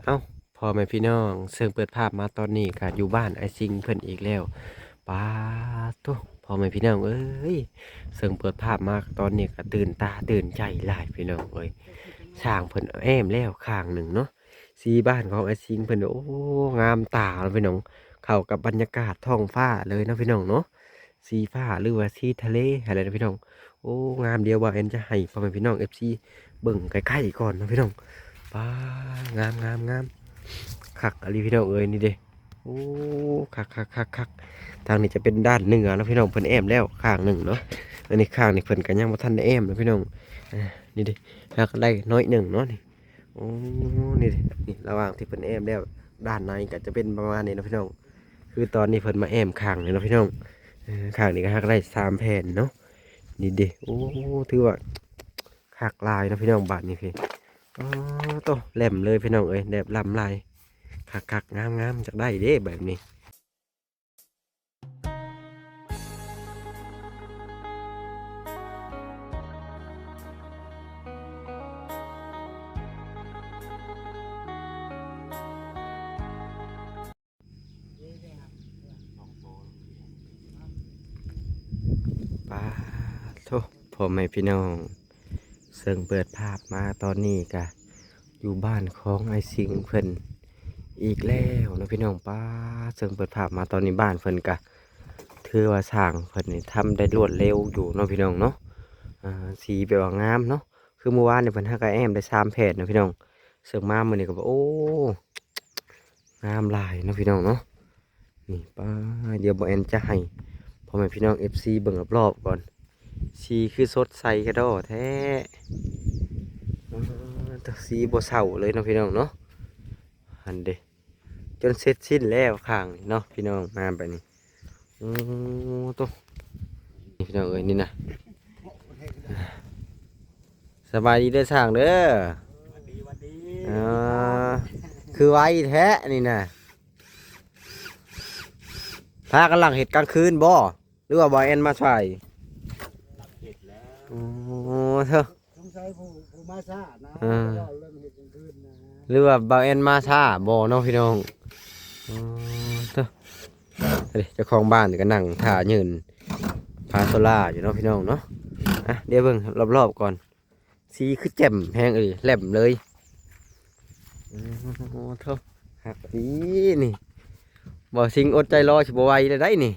ເອົ້າ ພໍ່ແມ່ພີ່ນ້ອງ ເຊິ່ງເປີດພາບມາຕອນນີ້ກະຢູ່ບ້ານອ້າຍຊິງເພິ່ນອີກແລ້ວ. ປາດໂທ້ ພໍ່ແມ່ພີ່ນ້ອງເອີຍ ເຊິ່ງເປີດພາບມາຕອນນີ້ກະຕື່ນຕາຕື່ນໃຈຫຼາຍພີ່ນ້ອງເອີຍ. ຊ່າງເພິ່ນແອ້ມແລ້ວຂ້າງໜຶ່ງເນາະ. ສີບ້ານຂອງອ້າຍຊິງເພິ່ນ ໂອ້ ງາມຕາເນາະພີ່ນ້ອງ ເຂົ້າກັບບັນຍາກາດທ້ອງຟ້າເລີຍເນາະພີ່ນ້ອງເນາະ. ສີຟ້າ ຫຼືວ່າສີທະເລຫັ້ນແຫຼະເນາະພີ່ນ້ອງ. ໂອ້ ງາມ ດຽວບ່າວແອນຈະໃຫ້ພໍ່ແມ່ພີ່ນ້ອງເອັຟຊີເບິ່ງໃກ້ໆກ່ອນເນາະພີ່ນ້ອງ. ປາ ງາມໆໆ ຄັກອີ່ຫຼີພີ່ນ້ອງເອີຍ ນີ້ເດ້. ໂອ້ ຄັກໆໆໆ ທາງນີ້ຈະເປັນດ້ານເໜືອເນາະພີ່ນ້ອງ ເພິ່ນແອ້ມແລ້ວຂ້າງໜຶ່ງເນາະ. ອັນນີ້ຂ້າງນີ້ເພິ່ນກະຍັງບໍ່ທັນໄດ້ແອ້ມເນາະພີ່ນ້ອງ. ອາ ນີ້ເດ້ ຫາກໄດ້ໜ້ອຍໜຶ່ງເນາະນີ້. ໂອ້ ນີ້ເດ້ ນີ້ລະຫວ່າງທີ່ເພິ່ນແອ້ມແລ້ວ ດ້ານໃນກະຈະເປັນປະມານນີ້ເນາະພີ່ນ້ອງ. ຄືຕອນນີ້ເພິ່ນມາແອ້ມຂ້າງນີ້ເນາະພີ່ນ້ອງ. ເອີ ຂ້າງນີ້ກະຫາກໄດ້ສາມແຜ່ນເນາະ. ນີ້ເດ້ ໂອ້ ຖືວ່າຄັກຫຼາຍເນາະພີ່ນ້ອງ. ບາດນີ້ພີ່ ອໍ ໂຕ ແຫຼມເລີຍພີ່ນ້ອງເອີຍ ແຫຼມລ້ຳຫຼາຍ ຄັກໆ ງາມໆ ຢາກໄດ້ເດ້ແບບນີ້. ປາໂທ້ ພໍ່ແມ່ພີ່ນ້ອງ ເຊິ່ງເປີດພາບມາຕອນນີ້ກະຢູ່ບ້ານຂອງອ້າຍຊິງເພິ່ນອີກແລ້ວເນາະພີ່ນ້ອງ. ປາ ເຊິ່ງເປີດພາບມາຕອນນີ້ ບ້ານເພິ່ນກະຖືວ່າຊ່າງເພິ່ນນີ້ທຳໄດ້ລວດເລັວຢູ່ເນາະພີ່ນ້ອງເນາະ. ອາ ສີແບບວ່າງາມເນາະ. ຄືມື້ວານນີ້ເພິ່ນຫາກະແອ້ມໄດ້ສາມແຜ່ນເນາະພີ່ນ້ອງ. ເຊິ່ງມາມື້ນີ້ກະ ໂອ້ ງາມຫຼາຍເນາະພີ່ນ້ອງເນາະ. ນີ້ ປາ ດຽວບ່າວແອນຈະໃຫ້ພໍ່ແມ່ພີ່ນ້ອງເອັຟຊີເບິ່ງລອບໆກ່ອນ. ສີຄືສົດໃສກະດໍ້ແທ້. ປາໂທ້ ສີບໍ່ເຊົາເລີຍເນາະພີ່ນ້ອງເນາະ. ຫັ້ນເດ້ ຈົນເສັດສິ້ນແລ້ວຂ້າງນີ້ເນາະພີ່ນ້ອງ. ມາບາດນີ້ ໂອ້ໂຕ ນີ້ພີ່ນ້ອງເອີຍ ນີ້ນະ. ສະບາຍດີເດີຊ່າງເດີ. ຫວັດດີ ຫວັດດີ. ເອີ ຄືໄວແທ້ນີ້ນະ. ພາກັນຫຼັ່ງເຮັດກາງຄືນບໍ່ ຫຼືວ່າບ່າວແອນມາສາຍ? ຫຼັ່ງເຮັດແລ້ວ. ໂອ້ ເທີ ສົງໄສຜູ້ ຜູ້ມາຊ້ານະ. ເອີ ເວົ້າເລື່ອງເຮັດກາງຄືນນະ ຫຼືວ່າບ່າວແອນມາຊ້າບໍ່ເນາະພີ່ນ້ອງ. ໂອ້ ເທີ ເຈົ້າຂອງບ້ານກະນັ່ງຖ້າຍື່ນພາໂຊລາຢູ່ເນາະພີ່ນ້ອງເນາະ. ອະ ດຽວເບິ່ງລອບໆກ່ອນ. ສີຄືແຈ່ມແຮງເອີຍ ແຫຼມເລີຍ. ໂອ້ໂທ້ ຄັກອີ່ຫຼີນີ້. ບ່າວຊິງອົດໃຈລໍຊິບໍ່ໄຫວແລ້ວໄດ໋ນີ້.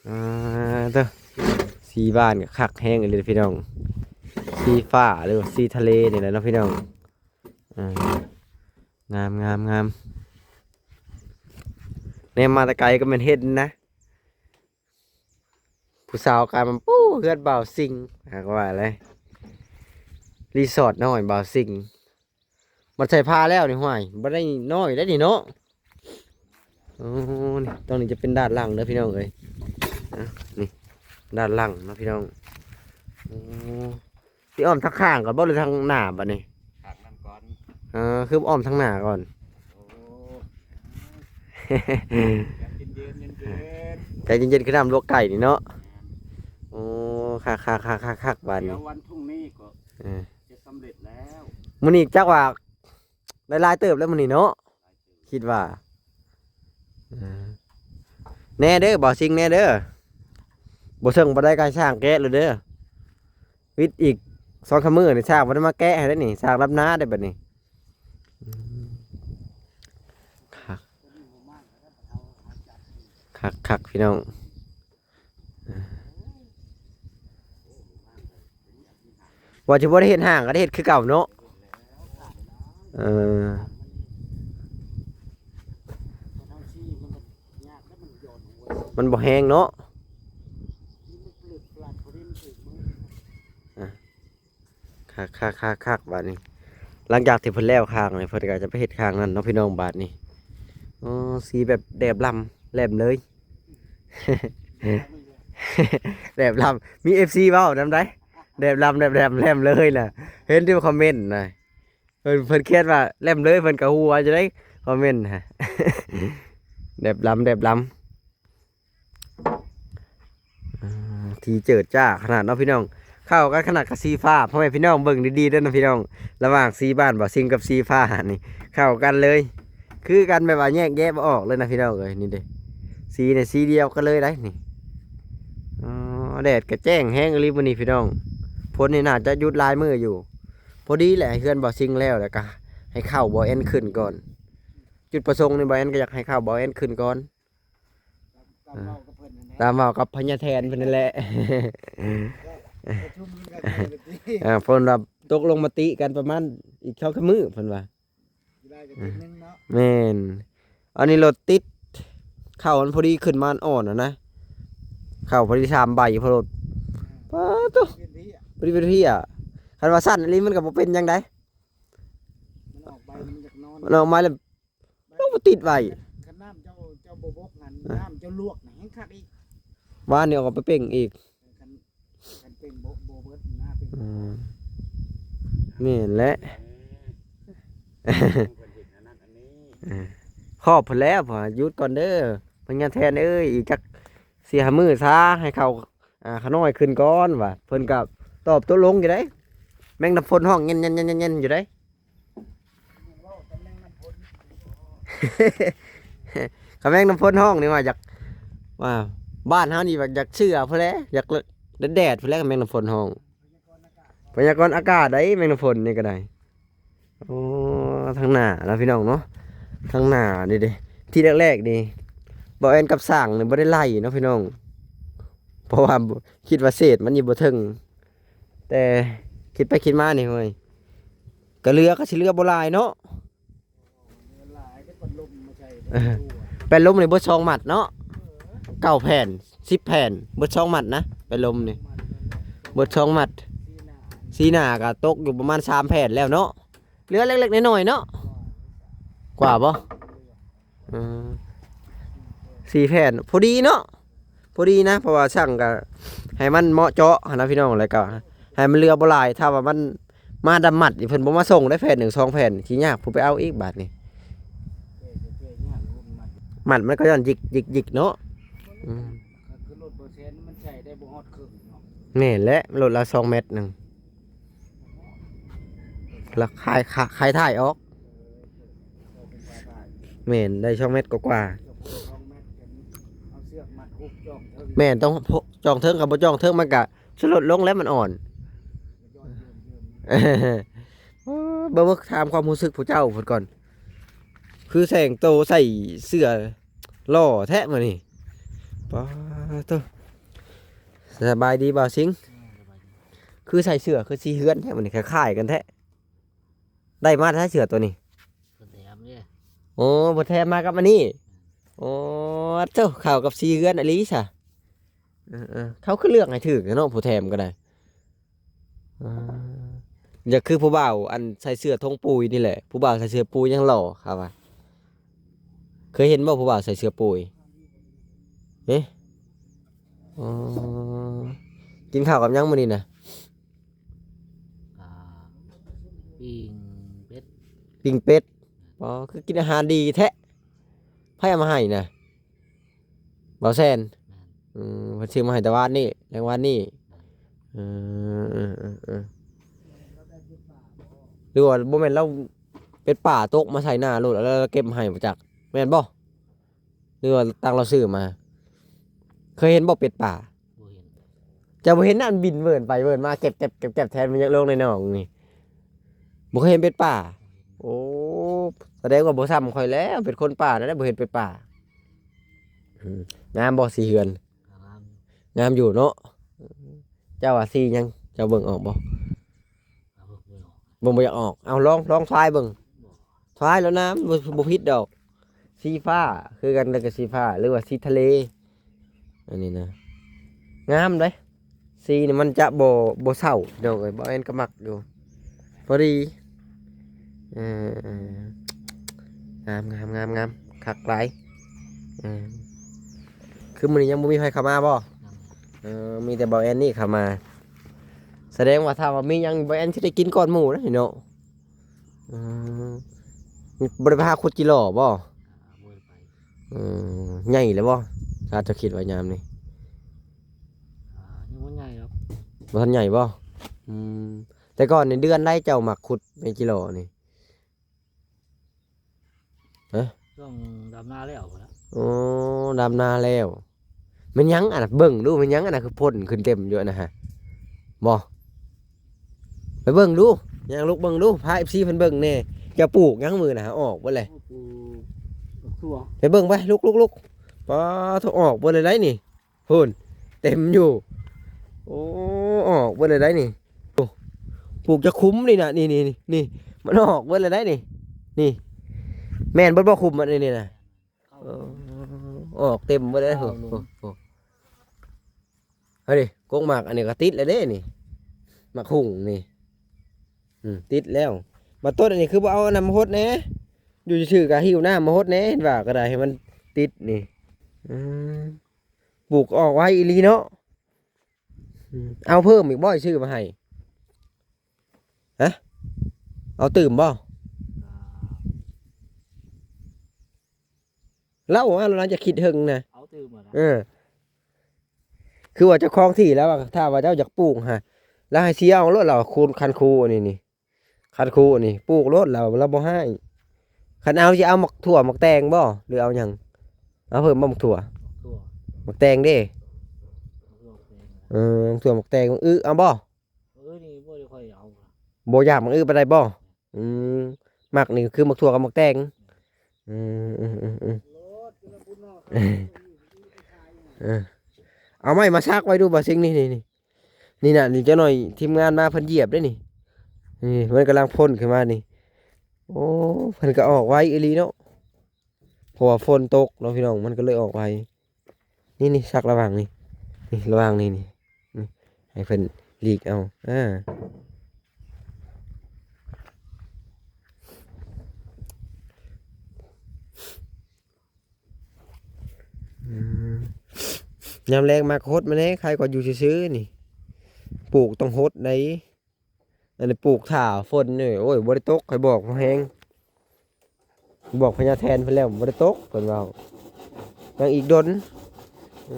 ອາ ເຕີ ສີບ້ານກະຄັກແຮງອີ່ຫຼີພີ່ນ້ອງ. ສີຟ້າ ຫຼືວ່າສີທະເລນີ້ແຫຼະເນາະພີ່ນ້ອງ. ອາ ງາມໆໆ. ແນມມາແຕ່ໄກກະແມ່ນເຫັນນະ. ຜູ້ສາວກາຍມາປູ້ເຮືອນບ່າວຊິງ ຫາກວ່າແຫຼະ ຣີສອດນ້ອຍບ່າວຊິງ. ບັດໃສ່ຜ້າແລ້ວນີ້ ຫ້ວຍ ບໍ່ໄດ້ນ້ອຍໄດ໋ນີ້ເນາະ. ໂອ້ ນີ້ ຕົງນີ້ຈະເປັນດ້ານຫຼັງເດີພີ່ນ້ອງເອີຍ. ອະ ນີ້ ດ້ານຫຼັງເນາະພີ່ນ້ອງ. ໂອ້ ຊິອ້ອມທາງຂ້າງກ່ອນບໍ່ ຫຼືທາງໜ້າບາດນີ້? ທາງນັ້ນກ່ອນ. ເອີ ຄືອ້ອມທາງໜ້າກ່ອນ. ໂອ້ ໃຈເຢັນໆ ໃຈເຢັນໆ ຄືນ້ຳລວກໄກ່ນີ້ເນາະ. ແມ່ນ. ໂອ້ ຄັກໆໆໆ ບາດນີ້ ດຽວວັນພລຸ່ງນີ້ກໍ ເອີ ຈະສຳເລັດແລ້ວ. ມື້ນີ້ຈັກວ່າ ໄດ້ຫຼາຍເຕີບແລ້ວມື້ນີ້ເນາະ ຄິດວ່າ. ເອີ ແນ່ເດີ ບ່າວຊິງແນ່ເດີ ບໍ່ເຊິ່ງບໍ່ໄດ້ກະໃຫ້ຊ່າງແກະໂລດເດີ. ວິດອີກສອງສາມມື້ນີ້ ຊ່າງບໍ່ໄດ້ມາແກະໃຫ້ໄດ໋ນີ້ ຊ່າງດຳນາໄດ໋ບາດນີ້. ອືມ ຄັກ ຄັກໆ ພີ່ນ້ອງ. ວ່າຊິບໍ່ໄດ້ເຮັດຫ້າງກະໄດ້ເຮັດຄືເກົ່າເນາະ. ເອີ ມັນບໍ່ແຮງເນາະ. ອະ ຄັກໆໆໆ ບາດນີ້ ຫຼັງຈາກທີ່ເພິ່ນແລ້ວຂ້າງນີ້ ເພິ່ນກະຈະໄປເຮັດຂ້າງນັ້ນເນາະພີ່ນ້ອງ. ບາດນີ້ ໂອ້ ສີແບບແຫຼມລ້ຳ ແຫຼມເລີຍ ແຫຼມລ້ຳ. ມີເອັຟຊີເວົ້ານຳໄດ໋ ແຫຼມລ້ຳ ແຫຼມ ແຫຼມ ແຫຼມເລີຍນະ. ເຫັນຢູ່ຄອມເມັນນະ ເພິ່ນ ເພິ່ນຂຽນວ່າແຫຼມເລີຍ ເພິ່ນກະຫົວຢູ່ໃນຄອມເມັນນະ. ແຫຼມລ້ຳ ແຫຼມລ້ຳ. ອາ ທີ່ເຈີ້ຈ້າຂະໜາດເນາະພີ່ນ້ອງ. ເຂົ້າກັນຂະໜາດກັບສີຟ້າ ພໍ່ແມ່ພີ່ນ້ອງເບິ່ງດີໆເດີເນາະພີ່ນ້ອງ. ລະຫວ່າງສີບ້ານບ່າວຊິງກັບສີຟ້ານີ້ ເຂົ້າກັນເລີຍ ຄືກັນ ແບບວ່າແຍກແຍະບໍ່ອອກເລີຍນະພີ່ນ້ອງເອີຍ. ນີ້ເດ້ ສີນີ້ສີດຽວກັນເລີຍໄດ໋ນີ້. ອໍ ແດດກໍແຈ້ງແຮງອີ່ຫຼີມື້ນີ້ພີ່ນ້ອງ. ຝົນນີ້ໜ້າຈະຢຸດຫຼາຍມື້ຢູ່. ພໍດີແຫຼະ ເຮືອນບ່າວຊິງແລ້ວ ແລ້ວກໍໃຫ້ເຂົ້າບ່າວແອນຂຶ້ນກ່ອນ. ຈຸດປະສົງນີ້ບ່າວແອນກໍຢາກໃຫ້ເຂົ້າບ່າວແອນຂຶ້ນກ່ອນ. ຕາມເວົ້າກັບເພິ່ນນັ້ນແຫຼະ ຕາມເວົ້າກັບພະຍາແທນເພິ່ນນັ້ນແຫຼະ. ປະຊຸມກັນກັນໄປຕິ ອ່າ ເພິ່ນວ່າຕົກລົງມະຕິກັນປະມານອີກສອງສາມມື້ເພິ່ນວ່າ ຊິໄດ້ກັນທີໜຶ່ງເນາະ. ແມ່ນ ອັນນີ້ລົດຕິດ ເຂົ້າມັນພໍດີຂຶ້ນມາອ່ອນຫັ້ນນະ ເຂົ້າພໍດີສາມໃບພໍລົດ. ປາດໂທ້ ພໍດີເປັນເພຍ. ຄັນວ່າສັ້ນອີ່ຫຼີມັນກໍບໍ່ເປັນຫຍັງໃດ ມັນອອກໃບມັນຢາກນອນ ມັນອອກມາແລ້ວ ລອງມາຕິດໄວ້ ຄັນນ້ຳເຈົ້າ ເຈົ້າບໍ່ບົກຫັ້ນ ອ່ະ ນ້ຳເຈົ້າລວກນະແຮງຄັກອີກ. ວານນີ້ເອົາໄປເປັ່ງອີກ ຄັນ ຄັນເປັ່ງບໍ່ ບໍ່ເບິດນະ ເປັ່ງ ອືມ ແມ່ນແຫຼະ. ເອີ ຂອບເພິ່ນແລ້ວ ວ່າຢຸດກ່ອນເດີ ພະຍາແທນເອີຍ ອີກຈັກສີ່ຫ້າມື້ຊາ ໃຫ້ເຂົ້າ ອ່າ ຂະນ້ອຍຂຶ້ນກ່ອນວ່າ. ເພິ່ນກໍຕອບຕົກລົງຢູ່ເດ້ ແມງນ້ຳຝົນຮ້ອງແງ່ນໆໆໆຢູ່ເດ້. ຄັນແມງນ້ຳຝົນຮ້ອງນີ້ວ່າຢາກ ວ່າບ້ານເຮົານີ້ວ່າຢາກເຊື່ອພຸ້ນແຫຼະ ຢາກແດດໆພຸ້ນແຫຼະ ຄັນແມງນ້ຳຝົນຮ້ອງ. ພະຍາກອນອາກາດໃດ ແມງນ້ຳຝົນນີ້ກໍໄດ້. ໂອ້ ທາງໜ້າລະພີ່ນ້ອງເນາະ ທາງໜ້ານີ້ເດ້. ທີ່ແລກໆນີ້ ບ່າວແອນກັບຊ່າງນີ້ບໍ່ໄດ້ໄລ່ເນາະພີ່ນ້ອງ ເພາະວ່າຄິດວ່າເສດມັນຢູ່ບໍ່ເຖິງ ແຕ່ຄິດໄປຄິດມານີ້ ໂອ້ຍ ກະເຫຼືອ ກະຊິເຫຼືອບໍ່ຫຼາຍເນາະ. ເຫຼືອຫຼາຍເດ້ ປັດລົມມາໃສ່ ເອີ ເດ້ ແປ້ນລົມນີ້ເບິດສອງມັດເນາະ ເກົ້າແຜ່ນ ສິບແຜ່ນ ເບິດສອງມັດນະ ແປ້ນລົມນີ້ ເບິດສອງມັດ. ສີໜ້າກໍຕົກຢູ່ປະມານສາມແຜ່ນແລ້ວເນາະ ເຫຼືອເລັກໆນ້ອຍໆເນາະ ກວ່າບໍ່? ເອີ ສີ່ແຜ່ນພໍດີເນາະ ພໍດີນະ ເພາະວ່າຊ່າງກໍໃຫ້ມັນເໝາະເຈາະຫັ້ນນະພີ່ນ້ອງ ແລ້ວກໍໃຫ້ມັນເຫຼືອບໍ່ຫຼາຍ. ຖ້າວ່າມັນມາດຳມັດນີ້ ເພິ່ນບໍ່ມາສົ່ງໄດ້ແຜ່ນໜຶ່ງສອງແຜ່ນ ຊິຍາກຜູ້ໄປເອົາອີກບາດນີ້. ມັດມັນກໍຍ້ອນຢິກໆໆເນາະ. ອືມ ຄືລົດບໍ່ແຊນມັນໃຊ້ໄດ້ບໍ່ຮອດເຄິ່ງເນາະ. ແມ່ນແຫຼະ ລົດລະສອງແມັດໜຶ່ງ ລະຂາຍ ຂາຍ ຂາຍທ້າຍອອກ. ແມ່ນ ໄດ້ສອງແມັດກວ່າໆ. ແມ່ນ ຕ້ອງຈອງເທິງ ຄັນບໍ່ຈອງເທິງມັນກະສະຫຼຸດລົງແລ້ວ ມັນອ່ອນ. ເບິ່ງ ເບິ່ງ ຖາມຄວາມຮູ້ສຶກຜູ້ເຈົ້າເພິ່ນກ່ອນ ຄືແຕ່ງໂຕໃສ່ເສື້ອຫຼໍ່ແທ້ມື້ນີ້. ປາດໂທ້ ສະບາຍດີບ່າວຊິງ ຄືໃສ່ເສື້ອຄືສີເຮືອນແທ້ມື້ນີ້ ຄ້າຍໆກັນແທ້. ໄດ້ມາແຕ່ໃສເສື້ອໂຕນີ້? ເພິ່ນແຖມເດ້. ໂອ້ ເພິ່ນແຖມມາກັບອັນນີ້. ໂອ້ ໂທ້ ເຂົ້າກັບສີເຮືອນອີ່ຫຼີຊະ. ເອີໆ ເຂົາຄືເລືອກໃຫ້ຖືກແທ້ເນາະ ຜູ້ແຖມກໍໄດ້. ອ່າ ຢາກຄືຜູ້ບ່າວອັນໃສ່ເສື້ອຖົງປຸຍນີ້ແຫຼະ ຜູ້ບ່າວໃສ່ເສື້ອປຸຍຍັງຫຼໍ່ ເຂົາວ່າ. ເຄີຍເຫັນບໍ່ຜູ້ບ່າວໃສ່ເສື້ອປຸຍ? ເອີ ອໍ ກິນເຂົ້າກັບຫຍັງມື້ນີ້ນະ? ອ່າ ປີ້ງເປັດ. ປີ້ງເປັດ. ອໍ ຄືກິນອາຫານດີແທ້. ໃຜເອົາມາໃຫ້ນະ? ບ່າວແຊນ. ແມ່ນ. ອືມ ເພິ່ນຊື້ມາໃຫ້ແຕ່ວານນີ້ ແລງວານນີ້. ແມ່ນ. ເອີ ເອີ ເອີ ເອີ ຫຼືວ່າບໍ່ແມ່ນລາວ ເປັດປ່າຕົກມາໃສ່ໜ້າໂລດ ແລ້ວເກັບໃຫ້ບໍ່ຈັກ ແມ່ນບໍ່? ຫຼືວ່າຕ່າງລາວຊື້ມາ? ເຄີຍເຫັນບໍ່ເປັດປ່າ? ບໍ່ເຫັນ. ເຈົ້າບໍ່ເຫັນ ອັນບິນເວີນໄປເວີນມາ ແກັບໆໆແທນ ມັນຢາກລົງໃນໜອງນີ້. ບໍ່ເຄີຍເຫັນເປັດປ່າ? ໂອ້ ສະແດງວ່າບໍ່ຊ່ຳຂ້ອຍແລ້ວ ເປັນຄົນປ່ານັ້ນແຫຼະ ບໍ່ເຫັນເປັດປ່າ. ອືມ ງາມບໍ່ສີເຮືອນ? ງາມ ງາມຢູ່ເນາະ. ເຈົ້າວ່າສີຫຍັງ? ເຈົ້າເບິ່ງອອກບໍ່? ເບິ່ງບໍ່ອອກ. ເບິ່ງບໍ່ຢາກອອກ. ເອົາ ລອງ ລອງທາຍເບິ່ງ. ບໍ່. ທາຍແລ້ວນະ ບໍ່ ບໍ່ຜິດດອກ. ສີຟ້າຄືກັນ ແລ້ວກໍສີຟ້າ ຫຼືວ່າສີທະເລ ອັນນີ້ນະ ງາມເດ້. ສີນີ້ມັນຈະບໍ່ ບໍ່ເສົ້າ ພີ່ນ້ອງເອີຍ. ບ່າວແອນກໍມັກຢູ່ ພໍດີ. ເອີ ງາມ ງາມ ງາມ ງາມ ຄັກຫຼາຍ. ເອີ ຄືມື້ນີ້ຍັງບໍ່ມີໃຜເຂົ້າມາບໍ່? ຍັງ. ເອີ ມີແຕ່ບ່າວແອນນີ້ເຂົ້າມາ. ສະແດງວ່າຖ້າວ່າມີຫຍັງ ບ່າວແອນຊິໄດ້ກິນກ່ອນໝູ່ເດ້ເນາະ. ອືມ ບໍ່ໄດ້ໄປຫາຂຸດຈີຫຼໍ່ບໍ່? ອ່າ ບໍ່ໄດ້ໄປ. ເອີ ໃຫຍ່ແລ້ວບໍ່? ຖ້າເຈົ້າຄິດວ່າຍາມນີ້. ອ່າ ຍັງບໍ່ໃຫຍ່ດອກ. ບໍ່ທັນໃຫຍ່ບໍ່? ອືມ ແຕ່ກ່ອນນີ້ເດືອນໃດເຈົ້າມັກຂຸດແມງຈີຫຼໍ່ນີ້? ຮະ? ຊ່ວງດຳນາແລ້ວພຸ້ນລະ. ໂອ້ ດຳນາແລ້ວ. ແມ່ນຫຍັງອັນນະ? ເບິ່ງດູ ແມ່ນຫຍັງອັນນະ? ຄືພົ້ນຂຶ້ນເຕັມຢູ່ອັນນະຮະ ບໍ່? ໄປເບິ່ງດູ ຍ່າງລຸກເບິ່ງດູ ພາເອັຟຊີເພິ່ນເບິ່ງແດ່. ເຈົ້າປູກຫຍັງມື້ນະ? ອອກເບິດເລີຍ. ປູກ ປູກຖົ່ວ. ໄປເບິ່ງໄປ ລຸກໆໆ. ປາໂທ້ ອອກເບິດເລີຍໄດ໋ນີ້. ພຸ້ນ ເຕັມຢູ່. ໂອ້ ອອກເບິດເລີຍໄດ໋ນີ້. ໂອ້ ປູກຈັກຄຸ້ມນີ້ນະ ນີ້ໆໆ ນີ້ ມັນອອກເບິດເລີຍໄດ໋ນີ້. ນີ້ ແມ່ນເບິດບໍ່ຄຸ້ມອັນນີ້ນະ? ເອີ ອອກເຕັມເບິດເລີຍ. ໂອ້ ໂອ້ ໂອ້ ເຮີ້ຍ ກົກໝາກອັນນີ້ກໍຕິດແລ້ວເດ້ນີ້ ໝາກຫຸ່ງນີ້. ອືມ ຕິດແລ້ວ. ບັດຕົ້ນອັນນີ້ຄືບໍ່ເອົາອັນນັ້ນມາຫົດແດ່? ຢູ່ຊື່ໆກໍຫິ້ວນ້ຳມາຫົດແດ່ ເຫັນວ່າກໍໄດ້ ໃຫ້ມັນຕິດນີ້. ອືມ ປູກອອກໄວອີ່ຫຼີເນາະ. ອືມ ເອົາເພີ່ມອີກບໍ່ ຊື້ມາໃຫ້? ຮະ? ເອົາຕື່ມບໍ່? ລາວວ່າລາວຈະຄິດເຖິງນະ ເອົາຕື່ມນະ. ເອີ ຄືວ່າເຈົ້າຂອງທີ່ລາວວ່າ ຖ້າວ່າເຈົ້າຢາກປູກຫະ ລາວໃຫ້ເສຍເອົາໂລດ ລາວຄູນ ຄັນຄູອັນນີ້ນີ້ ຄັນຄູອັນນີ້ ປູກໂລດ ລາວ ລາວບໍ່ຮ້າຍ. ຄັນເອົາ ຊິເອົາໝາກຖົ່ວໝາກແຕງບໍ່ ຫຼືເອົາຫຍັງ? ເອົາເພີ່ມບໍ່ໝາກຖົ່ວ? ໝາກຖົ່ວ ໝາກແຕງເດ້? ໝາກຖົ່ວໝາກແຕງ ເອີ ໝາກຖົ່ວໝາກແຕງ ໝາກອຶເອົາບໍ່? ເອີ ນີ້ບໍ່ໄດ້ຄ່ອຍເອົາ ບໍ່ຢາກໝາກອຶປານໃດບໍ່? ອືມ ມັກນີ້ຄືໝາກຖົ່ວກັບໝາກແຕງ. ອືມ ເອີ ເອົາໄມ້ມາສັກໄວ້ດູ ບ່າວຊິງ ນີ້ ນີ້ ນີ້ ນີ້ນະ. ນີ້ຈັກໜ່ອຍທີມງານມາເພິ່ນຢຽບເດ້ນີ້ ນີ້ມັນກຳລັງພົ້ນຂຶ້ນມານີ້. ໂອ້ ເພິ່ນກໍອອກໄວອີ່ຫຼີເນາະ ເພາະວ່າຝົນຕົກເນາະພີ່ນ້ອງ ມັນກໍເລີຍອອກໄວ. ນີ້ໆ ສັກລະຫວ່າງນີ້ ນີ້ລະຫວ່າງນີ້ ນີ້ ນີ້ ໃຫ້ເພິ່ນຫຼີກເອົາ. ອາ ອືມ ຍາມແລງມາກໍຫົດມາແດ່ ໃຄກວ່າຢູ່ຊື່ໆນີ້. ປູກຕ້ອງຫົດໃດ. ອັນນີ້ປູກຖ້າຝົນນີ້ ໂອ້ຍ ບໍ່ໄດ້ຕົກ ຂ້ອຍບອກພະແຮງ ບອກພະຍາແທນເພິ່ນແລ້ວ ບໍ່ໄດ້ຕົກ ເພິ່ນເວົ້າ ຍັງອີກດົນ. ເອີ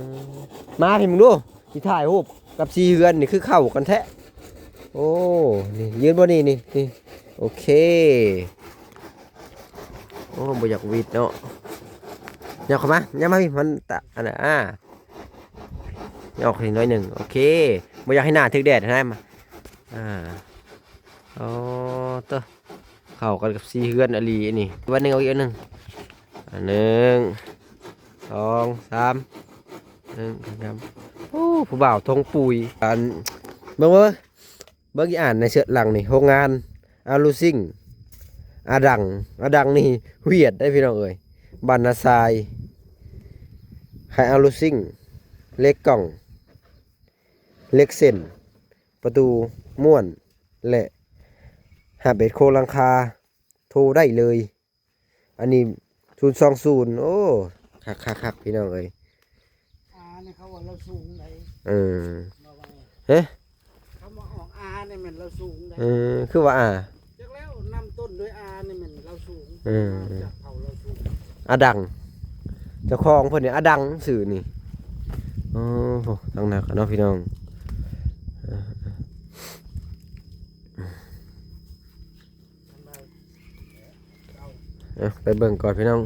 ມາພີ້ເບິ່ງດູ ຊິຖ່າຍຮູບກັບສີ່ເຮືອນນີ້ ຄືເຂົ້າກັນແທ້. ໂອ້ ນີ້ ຢືນບໍ່ນີ້ ນີ້ ນີ້ ໂອເຄ. ໂອ້ ບໍ່ຢາກຫວິດເນາະ ຫຍັບເຂົ້າມາ ຫຍັບມາພີ້ ມັນຕະ ອັນນັ້ນ ອາ ອອກໃຫ້ໜ້ອຍໜຶ່ງ ໂອເຄ. ບໍ່ຢາກໃຫ້ໜ້າຖືກແດດນະ ອາ ໂອ້ ໂຕ ເຂົ້າກັນກັບສີ່ເຮືອນອີ່ຫຼີນີ້. ວັນໜຶ່ງ ເອົາອີກອັນໜຶ່ງ ອັນໜຶ່ງ ສອງ ສາມ ໜຶ່ງ ສາມ. ໂອ້ ຜູ້ບ່າວຖົງປຸຍ ອັນ ເບິ່ງ ເບິ່ງ ເບິ່ງອີ່ອ່ານໃນເຊືອກຫຼັງນີ້ ໂຮງງານອາລູຊິງ ອາດັງ ອາດັງນີ້ຫວຽດໄດ໋ພີ່ນ້ອງເອີຍ ບ້ານນາຊາຍ ຂາຍອາລູຊິງ ເຫຼັກກ່ອງ ເຫຼັກເສັ້ນ ປະຕູມ້ວນ ແລະ ຮັບເຮັດໂຄງຫຼັງຄາ ໂທໄດ້ເລີຍ. ອັນນີ້ ສູນສອງສູນ ໂອ້ ຄັກໆໆ ພີ່ນ້ອງເອີຍ. ອາ ນີ້ເຂົາວ່າລາວສູງໃດ໋. ເອີ ຮະ? ຄຳວ່າອອກອານີ້ແມ່ນລາວສູງໃດ໋. ເອີ ຄືວ່າອາ ຈັກແລ້ວ ນຳຕົ້ນດ້ວຍອານີ້ແມ່ນລາວສູງ. ເອີ ມາຈາກເຜົ່າລາວສູງ ອາດັງ ເຈົ້າຂອງເພິ່ນນີ້ອາດັງຊື່ນີ້. ໂອ້ ທາງໜ້າເນາະ ພີ່ນ້ອງ. ເອີ ເອີ ໄປເບິ່ງກ່ອນພີ່ນ້ອງ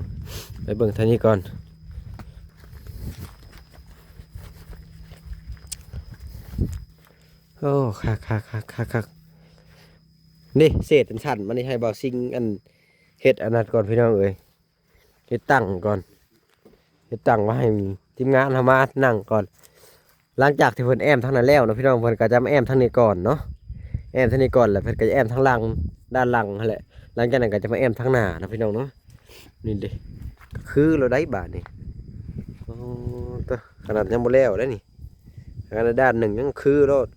ໄປເບິ່ງທາງນີ້ກ່ອນ. ໂອ້ ຄັກໆໆໆໆ ນີ້ເສດອັນສັ້ນມານີ້ ໃຫ້ບ່າວຊິງອັນເຮັດອັນນັ້ນກ່ອນພີ່ນ້ອງເອີຍ. ເຮັດຕັ່ງກ່ອນ ເຮັດຕັ່ງໄວ້ໃຫ້ທີມງານເຮົາມານັ່ງກ່ອນ. ຫຼັງຈາກທີ່ເພິ່ນແອ້ມທາງນັ້ນແລ້ວເນາະ ພີ່ນ້ອງ ເພິ່ນກໍຈະມາແອ້ມທາງນີ້ກ່ອນເນາະ ແອ້ມທາງນີ້ກ່ອນ ແລ້ວເພິ່ນກໍຈະແອ້ມທາງຫຼັງ ດ້ານຫຼັງຫັ້ນແຫຼະ. ຫຼັງຈາກນັ້ນກໍຈະມາແອ້ມທາງໜ້າເນາະ ພີ່ນ້ອງເນາະ. ນີ້ເດ້ ກໍຄືແລ້ວໄດ໋ບາດນີ້. ໂອ້ ຕະ ຂະໜາດຍັງບໍ່ແລ້ວໄດ໋ນີ້ ຂະໜາດດ້ານໜຶ່ງຍັງຄືໂລດ.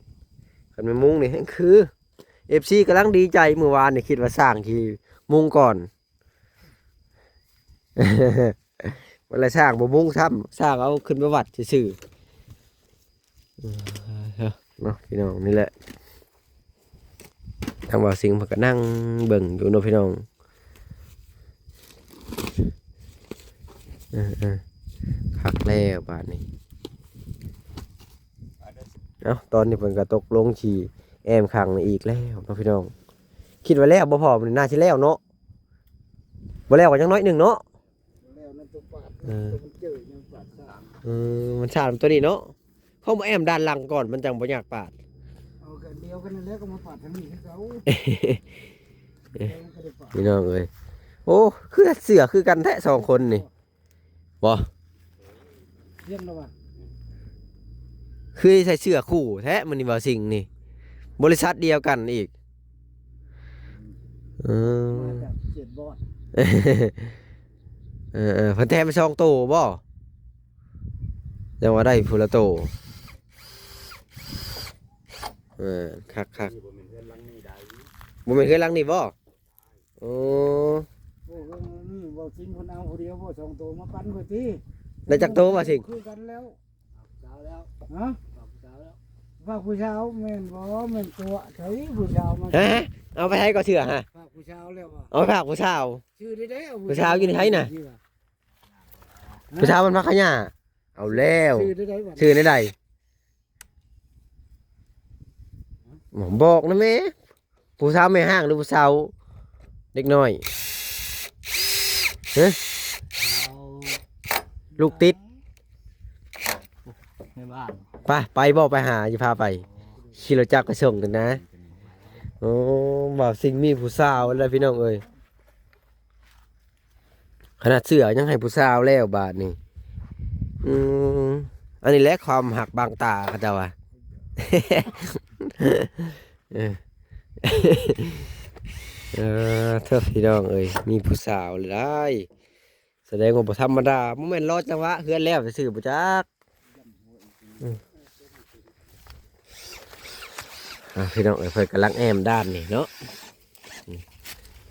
ຄັນແມ່ນມຸງນີ້ແຮ່ງຄື. ເອັຟຊີກຳລັງດີໃຈ ມື້ວານນີ້ຄິດວ່າຊ່າງຊິມຸງກ່ອນ ບັດລະຊ່າງບໍ່ມຸງຊ້ຳ ຊ່າງເອົາຂຶ້ນໄປວັດຊື່ໆ ເນາະ ພີ່ນ້ອງ. ນີ້ແຫຼະ ທາງບ່າວຊິງເພິ່ນກໍນັ່ງເບິ່ງຢູ່ເນາະ ພີ່ນ້ອງ. ເອີໆ ຄັກແລ້ວບາດນີ້. ເອົ້າ ຕອນນີ້ເພິ່ນກໍຕົກລົງຊິແອ້ມຂ້າງນີ້ອີກແລ້ວເນາະ ພີ່ນ້ອງ. ຄິດວ່າແລ້ວບໍ່ພໍ້ ມັນໜ້າຊິແລ້ວເນາະ. ບໍ່ແລ້ວກໍຍັງໜ້ອຍໜຶ່ງເນາະ. ແລ້ວນັ້ນຕົວປາດ ເອີ ຕົວມັນເຈີຍັງປາດສາມ ເອີ ມັນສາມຕົວນີ້ເນາະ. ເຮົາມາແອ້ມດ້ານຫຼັງກ່ອນ ມັນຈັ່ງບໍ່ຍາກປາດ. ເອົາກັນດຽວກັນນັ້ນແຫຼະ ກໍມາປາດທາງນີ້ຄືເກົ່າ. ເອີ ພີ່ນ້ອງເອີຍ ໂອ້ ຄືເສື້ອຄືກັນແທ້ສອງຄົນນີ້. ບໍ່ ທ່ຽງແລ້ວວ່າ ຄືໃສ່ເສື້ອຄູ່ແທ້ມື້ນີ້ ບ່າວສິງນີ້ ບໍລິສັດດຽວກັນອີກ. ເອີ ມາຈາກເຂດບອດ ເອີໆ ເພິ່ນແຖມສອງໂຕບໍ່? ຍັງວ່າໄດ້ຜູ້ລະໂຕ. ເອີ ຄັກໆ ບໍ່ແມ່ນເຮືອນຫຼັງນີ້ບໍ່? ໂອ້ ໂອ້ ເວົ້າຈິງ ເພິ່ນເອົາຜູ້ດຽວບໍ່ ສອງໂຕມາປັນຂ້ອຍຕິ. ໄດ້ຈັກໂຕວ່າຊິງ? ຄືກັນແລ້ວ ຮະ? ຝາກຜູ້ສາວແມ່ນບໍ່? ແມ່ນຕົວະໃສຜູ້ສາວມາ ຮະ? ເອົາໄປໃຫ້ກໍເທື່ອຮະ? ຝາກຜູ້ສາວແລ້ວວ່າ ເອົາໄປຝາກຜູ້ສາວ. ຊື່ໄດ້ ຜູ້ສາວຢູ່ໃນໃສນະ? ຜູ້ສາວມັນພັກຂະຫຍ້າ. ເອົາແລ້ວ ຊື່ໄດ້ໃດ? ບອກນະແມ່. ຜູ້ສາວແມ່ຮ້າງ ຫຼືຜູ້ສາວເດັກນ້ອຍ? ຮະ? ລູກຕິດ ແມ່ບ້ານ. ໄປ ໄປບໍ່? ໄປຫາ ຊິພາໄປ ຂີ່ລົດຈັກໄປສົ່ງກັນນະ. ໂອ້ ບ່າວສິງມີຜູ້ສາວແລ້ວພີ່ນ້ອງເອີຍ. ຂະໜາດເສື້ອຍັງໃຫ້ຜູ້ສາວແລ້ວບາດນີ້. ອືມ ອັນນີ້ແຫຼະຄວາມຮັກບາງຕາເຂົາເຈົ້າວ່າ. ເອີ ເອີ ເທີພີ່ນ້ອງເອີຍ ມີຜູ້ສາວຫຼາຍ ສະແດງວ່າບໍ່ທຳມະດາ. ບໍ່ແມ່ນລໍຈັງຫວະເຮືອນແລ້ວຊື່ໆ ບໍ່ຈັກ. ອືມ ອ່າ ພີ່ນ້ອງເອີຍ ເພິ່ນກຳລັງແອ້ມດ້ານນີ້ເນາະ. ອືມ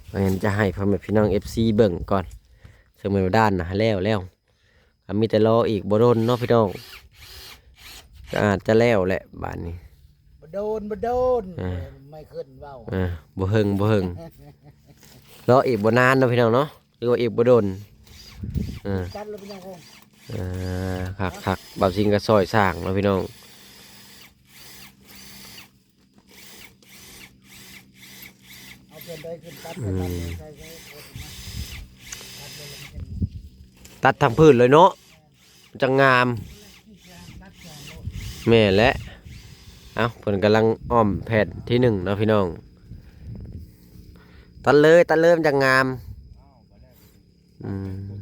ແມ່ນຈະໃຫ້ພໍ່ແມ່ພີ່ນ້ອງເອັບຊີເບິ່ງກ່ອນ ເຊິ່ງແມ່ນວ່າດ້ານນະແລ້ວແລ້ວ ກໍມີແຕ່ລໍອີກບໍ່ດົນເນາະພີ່ນ້ອງ ກໍອາດຈະແລ້ວແຫຼະບາດນີ້. ບໍ່ໂດນ ບໍ່ໂດນ ອ່າ ໄມເຄິນເວົ້າ ອ່າ ບໍ່ເຫິງ ບໍ່ເຫິງ ລໍອີກບໍ່ນານເນາະພີ່ນ້ອງເນາະ. ຫຼືວ່າອີກບໍ່ດົນ. ເອີ ຕັດແລ້ວເປັນຫຍັງຄົງ ເອີ ຄັກໆ ບ່າວສິງກໍຊ່ອຍສ້າງເນາະພີ່ນ້ອງ. ເອົາເຄື່ອງໃດຂຶ້ນຕັດ ອືມ ຕັດເລີຍ ໃສ່ ໃສ່ ຕັດເລີຍ ແລ້ວມັນຈັ່ງ ຕັດທັງພື້ນເລີຍເນາະ. ມັນຈັ່ງງາມ. ແມ່ນແຫຼະ. ເອົ້າ ເພິ່ນກຳລັງອ້ອມແຜ່ນທີໜຶ່ງເນາະພີ່ນ້ອງ. ຕັດເລີຍ ຕັດເລີຍ ມັນຈັ່ງງາມ. ອືມ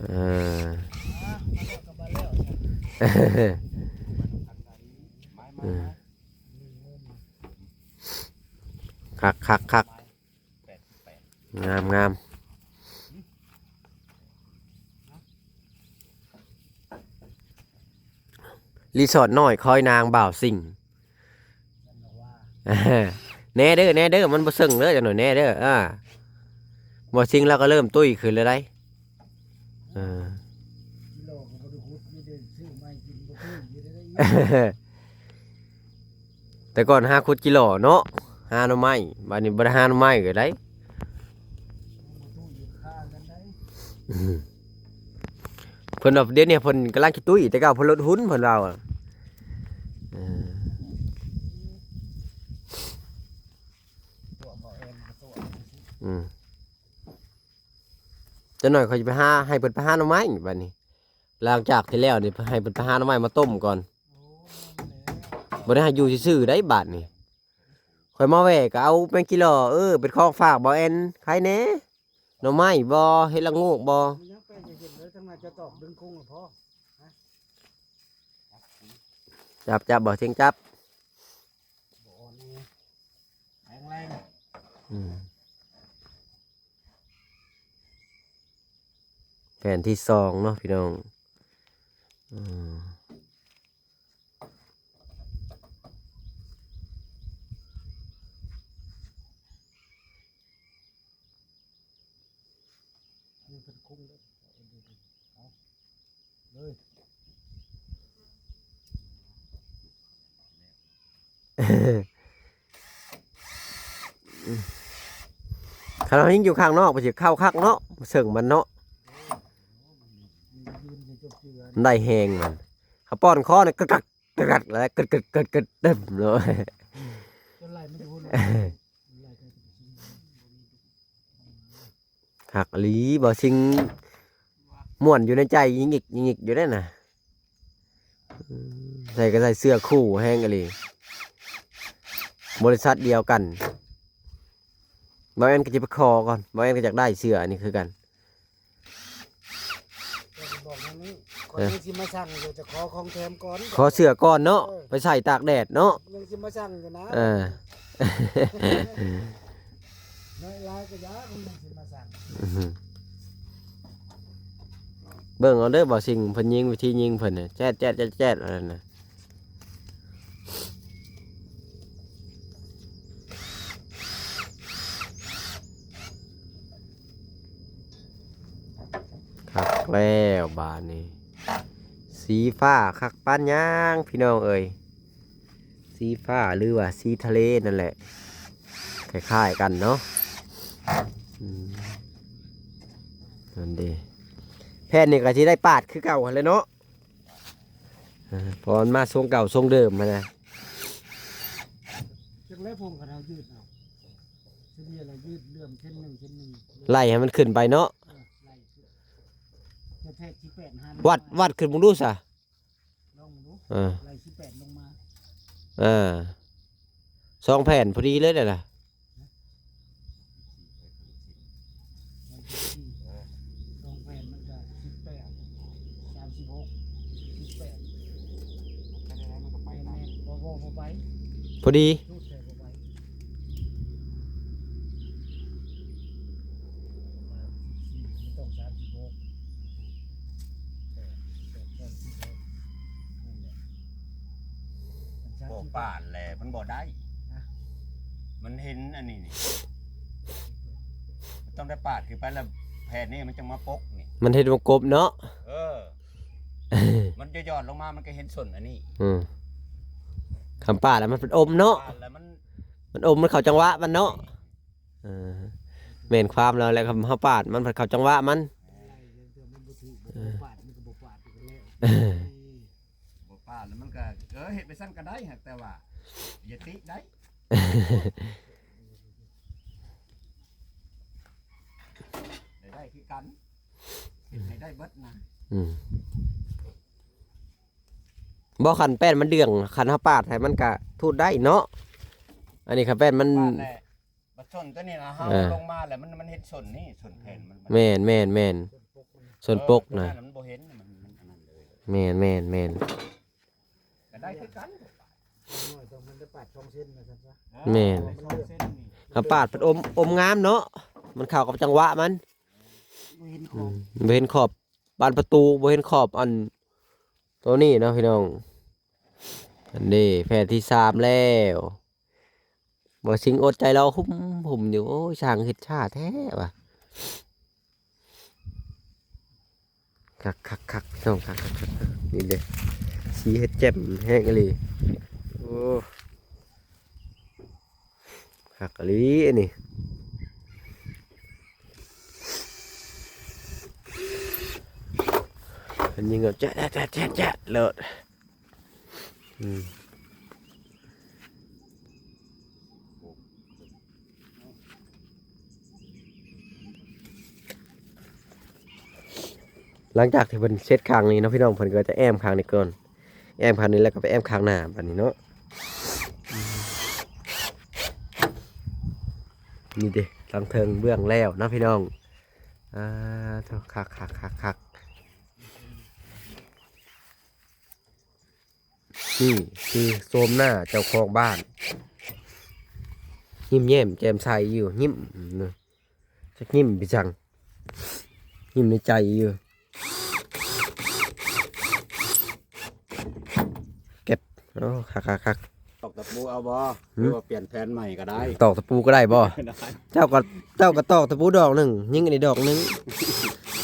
ເອີ ເອີ ຄັກໆໆ. ງາມໆ ຣີສອດນ້ອຍຄອຍນາງບ່າວສິງ. ແນ່ເດີ ແນ່ເດີ ມັນບໍ່ເຊິ່ງເດີ ຈັກໜ້ອຍແນ່ເດີ. ເອີ ບ່າວສິງລາວກໍເລີ່ມຕຸ້ຍຂຶ້ນແລ້ວໃດ໋. ເອີ ແຕ່ກ່ອນຫາຂຸດຈີຫຼໍ່ເນາະ ຫາໜໍ່ໄມ້ ບາດນີ້ບໍ່ໄດ້ຫາໜໍ່ໄມ້ກໍໄດ້. ອືມ ເພິ່ນວ່າດຽວນີ້ເພິ່ນກຳລັງຂີ້ຕຸ້ຍ ແຕ່ເກົ່າເພິ່ນລົດຫຸນ ເພິ່ນວ່າ. ເອີ ອືມ ຈັກໜ້ອຍຂ້ອຍຊິໄປຫາ ໃຫ້ເພິ່ນໄປຫາໜໍ່ໄມ້ບາດນີ້. ຫຼັງຈາກທີ່ແລ້ວນີ້ ໃຫ້ເພິ່ນໄປຫາໜໍ່ໄມ້ມາຕົ້ມກ່ອນ. ບໍ່ໄດ້ໃຫ້ຢູ່ຊື່ໆໄດ໋ບາດນີ້. ຂ້ອຍມາແວ່ກໍເອົາແມງຈີຫຼໍ່ ເອີ ເປັນຂອງຝາກບ່າວແອນ ໃຄແດ່. ໜໍ່ໄມ້ບໍ່? ເຫັດລະໂງກບໍ່? ຍັງໄປເຫັນເລີຍ ທາງນັ້ນຈະຕອກດຶງຄົງພໍ. ຈັບ ຈັບ ບ່າວສິງຈັບ. ແຂງແຮງ. ອືມ ແຜ່ນທີສອງເນາະພີ່ນ້ອງ. ອືມ ເອົາເລີຍ. ຄັນເຮົາຍິງຢູ່ຂ້າງນອກ ມັນຊິເຂົ້າຄັກເນາະ ເຊິ່ງມັນເນາະ ມັນໄດ້ແຮງມັນ. ເຮົາປ້ອນຄໍນີ້ ກະກັກ ກະກັກ ແລ້ວກະກັກ ກະກັກ ເຕັມເນາະ. ຈົນໄລ່ມັນຢູ່ພຸ້ນ ມັນໄລ່ໄປ ມັນບໍ່ມີດຸ. ຄັກອີ່ຫຼີ ບ່າວຊິງ ມ່ວນຢູ່ໃນໃຈ ຍິງອີກ ຍິງອີກຢູ່ເດ້ນະ. ອືມ ໃສ່ກໍໃສ່ເສື້ອຄູ່ແຮງອີ່ຫຼີ ບໍລິສັດດຽວກັນ. ບ່າວແອນກໍຈະໄປຂໍກ່ອນ ບ່າວແອນກໍຢາກໄດ້ເສື້ອອັນນີ້ຄືກັນ. ເຈົ້າກໍບອກແນວນີ້ ຂ້ອຍຍັງຊິມາສັ່ງຢູ່ ຈະຂໍຂອງແຖມກ່ອນ ຂໍເສື້ອກ່ອນເນາະ ເອີ ໄປໃສ່ຕາກແດດເນາະ ຍັງຊິມາສັ່ງຢູ່ນະ ເອີ ນ້ອຍຫຼາຍກໍຢ່າ ມັນຍັງຊິມາສັ່ງ ອືຮຶ ເບິ່ງເອົາເດີ ບ່າວຊິງເພິ່ນຍິງ ວິທີຍິງເພິ່ນນະ ແຈດໆໆ ແຈດ ແຈດ ແຈດ ວ່າຊັ້ນນະ. ຄັກແລ້ວບາດນີ້ ສີຟ້າຄັກປານຫຍັງພີ່ນ້ອງເອີຍ ສີຟ້າ ຫຼືວ່າສີທະເລນັ້ນແຫຼະ ຄ້າຍໆກັນເນາະ. ອືມ ນັ້ນເດ ແຜ່ນນີ້ກໍຊິໄດ້ປາດຄືເກົ່າຫັ້ນແຫຼະເນາະ. ເອີ ເພາະມັນມາຊົງເກົ່າຊົງເດີມຫັ້ນນະ ຈັກແລ້ວ ຜົມກໍເອົາຢືດເອົາ ສະເລ່ຍລະຢືດເຫຼື້ອມເສັ້ນໜຶ່ງເສັ້ນໜຶ່ງ ໄລ່ໃຫ້ມັນຂຶ້ນໄປເນາະ ເອີ ໄລ່ຂຶ້ນ ແທ້ໆ ສິບແປດ ຫາ ວັດ ວັດຂຶ້ນເບິ່ງດູຊະ ລອງເບິ່ງດູ ເອີ ໄລ່ສິບແປດລົງມາ ເອີ ສອງແຜ່ນພໍດີເລີຍນະ ສອງແຜ່ນມັນກະສິບແປດ ສາມສິບຫົກ ສິບແປດ ແມ່ນໆ ບໍ່ ບໍ່ ບໍ່ໄປ ພໍດີ ສູດໃສ່ບໍ່ໄປ ປະມານສິບສີ່ ມັນຕ້ອງສາມສິບຫົກ ແປດ ແປດ ສາມສິບຫົກ ນັ້ນແຫຼະ ມັນສາມສິບຫົກ ບໍ່ປາດແຫຼະ ມັນບໍ່ໄດ້ ຮະ ມັນເຫັນອັນນີ້ນີ້ ມັນຕ້ອງໄດ້ປາດຂຶ້ນໄປ ແລ້ວແຜ່ນນີ້ມັນຈັ່ງມາປົກນີ້ ມັນເຮັດວົງກົບເນາະ ເອີ ມັນຈະຢອດລົງມາ ມັນກໍເຫັນສົ້ນອັນນີ້ ອືມ ຄຳປາດແລ້ວມັນເປັນອົມເນາະ ປາດແລ້ວມັນ ມັນອົມ ມັນເຂົ້າຈັງຫວະມັນເນາະ ເອີ ແມ່ນຄວາມລາວແຫຼະ ຄຳເຮົາປາດມັນພັດເຂົ້າຈັງຫວະມັນ ເອີ ບໍ່ປາດແລ້ວມັນກໍ ເອີ ເຮັດໄປຊັ້ນກໍໄດ້ ແຕ່ວ່າຢ່າຕິໄດ້ ໄດ້ ໄດ້ຄືກັນ ເຮັດໃຫ້ໄດ້ເບິດນະ ອືມ ບໍ່ ຄັນແປ້ນມັນເດືອງ ຄັນເຮົາປາດໃຫ້ມັນກະທູດໄດ້ເນາະ ອັນນີ້ຄັນແປ້ນມັນ ປາດແຫຼະ ບັດສົ້ນຕົວນີ້ນະ ເຮົາ ເອີ ລົງມາແລ້ວມັນ ມັນເຫັນສົ້ນນີ້ ສົ້ນແຜ່ນມັນ ແມ່ນໆໆ ສົ້ນປົກນະ ເອີ ຕົວນັ້ນມັນບໍ່ເຫັນ ມັນ ມັນອັນນັ້ນເລີຍ ແມ່ນໆໆ ກໍໄດ້ຄືກັນ ນ້ອຍຕ້ອງມັນໄດ້ປາດສອງເຊັນວ່າຊັ້ນຊະ ແມ່ນ ສອງເຊັນນີ້ ເຮົາປາດເປັນອົມ ອົມງາມເນາະ ມັນເຂົ້າກັບຈັງຫວະມັນ ບໍ່ເຫັນຂອບ ອືມ ບໍ່ເຫັນຂອບບານປະຕູ ບໍ່ເຫັນຂອບອັນ ໂຕນີ້ເນາະພີ່ນ້ອງ ອັນນີ້ແຜ່ນທີສາມແລ້ວ ບໍ່ຊິງອົດໃຈລໍຫຸ້ມໆຢູ່ ໂອ້ຍ ຊ່າງເຮັດຊ້າແທ້ວ່າ ຄັກໆໆ ພີ່ນ້ອງ ຄັກໆໆ ນີ້ເດ້ ສີເຮັດແຈ່ມແຮງອີ່ຫຼີ ໂອ້ ຄັກອີ່ຫຼີອັນນີ້ ເພິ່ນຍິງແບບແຈະໆໆໆໂລດ ອືມ ຫຼັງຈາກທີ່ເພິ່ນເຊັດຂ້າງນີ້ເນາະ ພີ່ນ້ອງ ເພິ່ນກໍຈະແອ້ມຂ້າງນີ້ກ່ອນ ແອ້ມຂ້າງນີ້ແລ້ວກໍໄປແອ້ມຂ້າງໜ້າບາດນີ້ເນາະ ນີ້ເດ້ ຫຼັງເທິງເບື້ອງແລ້ວເນາະພີ່ນ້ອງ ອ່າ ໂທ້ ຄັກໆໆໆ ນີ້ຄືໂສມໜ້າເຈົ້າຂອງບ້ານ ຍິ້ມແຍ້ມແຈ່ມໃສຢູ່ ຍິ້ມ ຈັກຍິ້ມໄປຈັ່ງ ຍິ້ມໃນໃຈຢູ່ ເກັບ ໂອ້ ຄັກໆໆ ຕອກຕະປູເອົາບໍ່? ຫື? ຫຼືວ່າປ່ຽນແຜ່ນໃໝ່ກໍໄດ້ ຕອກຕະປູກໍໄດ້ບໍ່? ໄດ້ ເຈົ້າກໍ ເຈົ້າກໍຕອກຕະປູດອກໜຶ່ງ ຍິງອັນນີ້ດອກໜຶ່ງ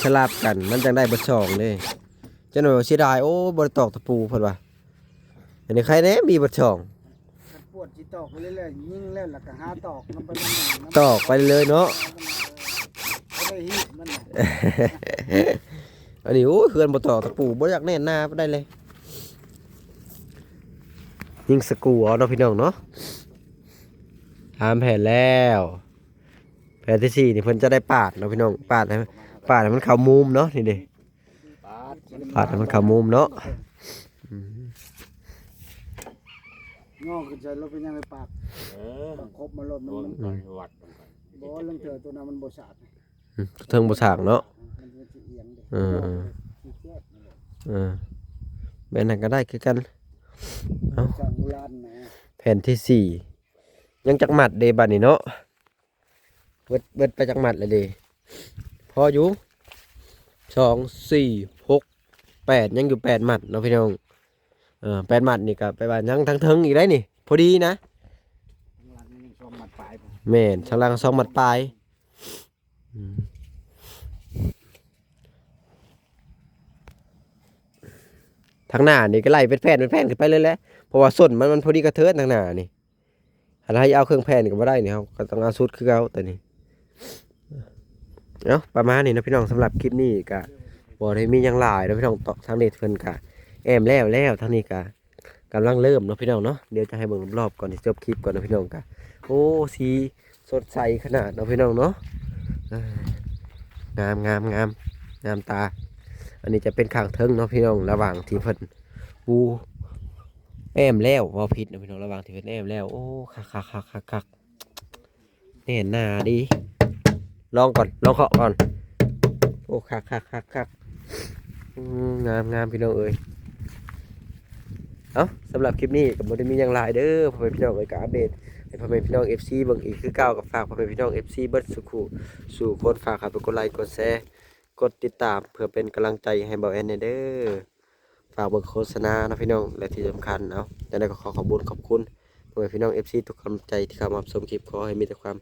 ສະຫຼັບກັນ ມັນຈັ່ງໄດ້ເບິດສອງເດ້ ຈັກໜ້ອຍວ່າເສຍດາຍ ໂອ້ ບໍ່ໄດ້ຕອກຕະປູ ເພິ່ນວ່າ ອັນນີ້ໃຄແດ່ມີເບິດສອງ ຄັນປວດຊິຕອກໄປເລື້ອຍໆ ຍິງແລ້ວ ແລ້ວກໍຫາຕອກນຳໄປນຳ ຕອກໄປເລື້ອຍເນາະ ເອີ ບໍ່ໄດ້ຮີດມັນນະ ອັນນີ້ ໂອ້ຍ ເຮືອນບໍ່ຕອກຕະປູ ບໍ່ຢາກແໜ້ນໜາປານໃດເລີຍ ຍິງສະກູເອົາເນາະ ພີ່ນ້ອງເນາະ ສາມແຜ່ນແລ້ວ ຜ່ນທີສີ່ນີ້ເພິ່ນຈະໄດ້ປາດເນາະພີ່ນ້ອງ ປາດໃຫ້ ປາດໃຫ້ມັນເຂົ້າມຸມເນາະ ນີ້ເດ້ ປາດ ປາດໃຫ້ມັນເຂົ້າມຸມເນາະ ອືມ ຍໍຂຶ້ນໃສ່ລົດເປັນຫຍັງໄປປາກ ເອີ ປາກຄົບມາລົດມັນ ມັນ ມັນວັດ ບໍ່ ລາງເທື່ອຕົວນັ້ນມັນບໍ່ສາກ ອືມ ເທິງບໍ່ສ້າງເນາະ ມັນຊິອຽງເດ້ ເອີ ເອີ ແມ່ນນັ້ນກໍໄດ້ຄືກັນ ເອົ້າ ຊ່າງໂບລານນະ ແຜ່ນທີສີ່ ຍັງຈັກມັດເດ້ບັດນີ້ເນາະ ເບິດ ເບິດໄປຈັກມັດແລ້ວເດ້ ພໍຢູ່ ສອງ ສີ່ ຫົກ ແປດ ຍັງຢູ່ແປດມັດເນາະພີ່ນ້ອງ ເອີ ແປດມັດນີ້ກໍແປວ່າຍັງທາງເທິງອີກໄດ໋ນີ້ ພໍດີນະ ຂ້າງຫຼັງຍັງສອງມັດປາຍ ແມ່ນ ຂ້າງຫຼັງສອງມັດປາຍ ອືມ ທາງໜ້ານີ້ກໍໄລ່ເປັນແຜ່ນເປັນແຜ່ນຂຶ້ນໄປເລີຍແຫຼະ ເພາະວ່າສົ້ນມັນ ມັນພໍດີກະເທີນທາງໜ້ານີ້ ຄັນໃຫ້ເອົາເຄິ່ງແຜ່ນກໍບໍ່ໄດ້ນີ້ ເຮົາກໍຕ້ອງເອົາສຸດຄືເກົ່າໂຕນີ້ ເອົ້າ ປະມານນີ້ເນາະພີ່ນ້ອງ ສຳລັບຄລິບນີ້ກໍບໍ່ໄດ້ມີຫຍັງຫຼາຍເນາະພີ່ນ້ອງ ທາງນີ້ເພິ່ນກໍແອ້ມແລ້ວແລ້ວ ທາງນີ້ກໍ ກຳລັງເລີ່ມເນາະພີ່ນ້ອງເນາະ ດຽວຈະໃຫ້ເບິ່ງລອບໆກ່ອນ ຊິຈົບຄລິບກ່ອນເນາະພີ່ນ້ອງ ກະ ໂອ້ ສີສົດໃສຂະໜາດເນາະພີ່ນ້ອງເນາະ ເອີ ງາມ ງາມ ງາມ ງາມຕາ ອັນນີ້ຈະເປັນຂ້າງເທິງເນາະພີ່ນ້ອງ ລະຫວ່າງທີ່ເພິ່ນປູແອ້ມແລ້ວ ເວົ້າຜິດເນາະພີ່ນ້ອງ ລະຫວ່າງທີ່ເພິ່ນແອ້ມແລ້ວ ໂອ້ ຄັກໆໆໆ ແໜ້ນໜາດີ ລອງກ່ອນ ລອງເຄາະກ່ອນ ໂອ້ ຄັກໆໆໆ ອືມ ງາມໆ ພີ່ນ້ອງເອີຍ ເອົ້າ ສຳລັບຄລິບນີ້ກໍບໍ່ໄດ້ມີຫຍັງຫຼາຍເດີ ພໍ່ແມ່ພີ່ນ້ອງເອີຍ ກໍອັບເດດໃຫ້ພໍ່ແມ່ພີ່ນ້ອງເອັຟຊີເບິ່ງອີກຄືເກົ່າ ກໍຝາກພໍ່ແມ່ພີ່ນ້ອງເອັຟຊີເບິດສູ່ຄູ່ສູ່ຄົນ ຝາກເຂົ້າໄປກົດໄລກົດແຊ ກົດຕິດຕາມ ເພື່ອເປັນກຳລັງໃຈໃຫ້ບ່າວແອນແດ່ເດີ. ຝາກເບິ່ງໂຄສະນາເນາະພີ່ນ້ອງ ແລະທີ່ສຳຄັນ ເອົ້າ ຈັ່ງໃດກໍຂໍຂອບບຸນຂອບຄຸນພໍ່ແມ່ພີ່ນ້ອງເອັຟຊີທຸກກຳລັງໃຈທີ່ເຂົ້າມາຮັບຊົມຄລິບ ຂໍໃຫ້ມີແຕ່ຄວາມ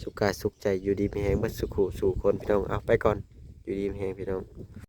ສຸກກາຍສຸກໃຈ ຢູ່ດີມີແຮງເບິດສູ່ຄູ່ສູ່ຄົນພີ່ນ້ອງ ເອົ້າ ໄປກ່ອນ ຢູ່ດີມີແຮງພີ່ນ້ອງ.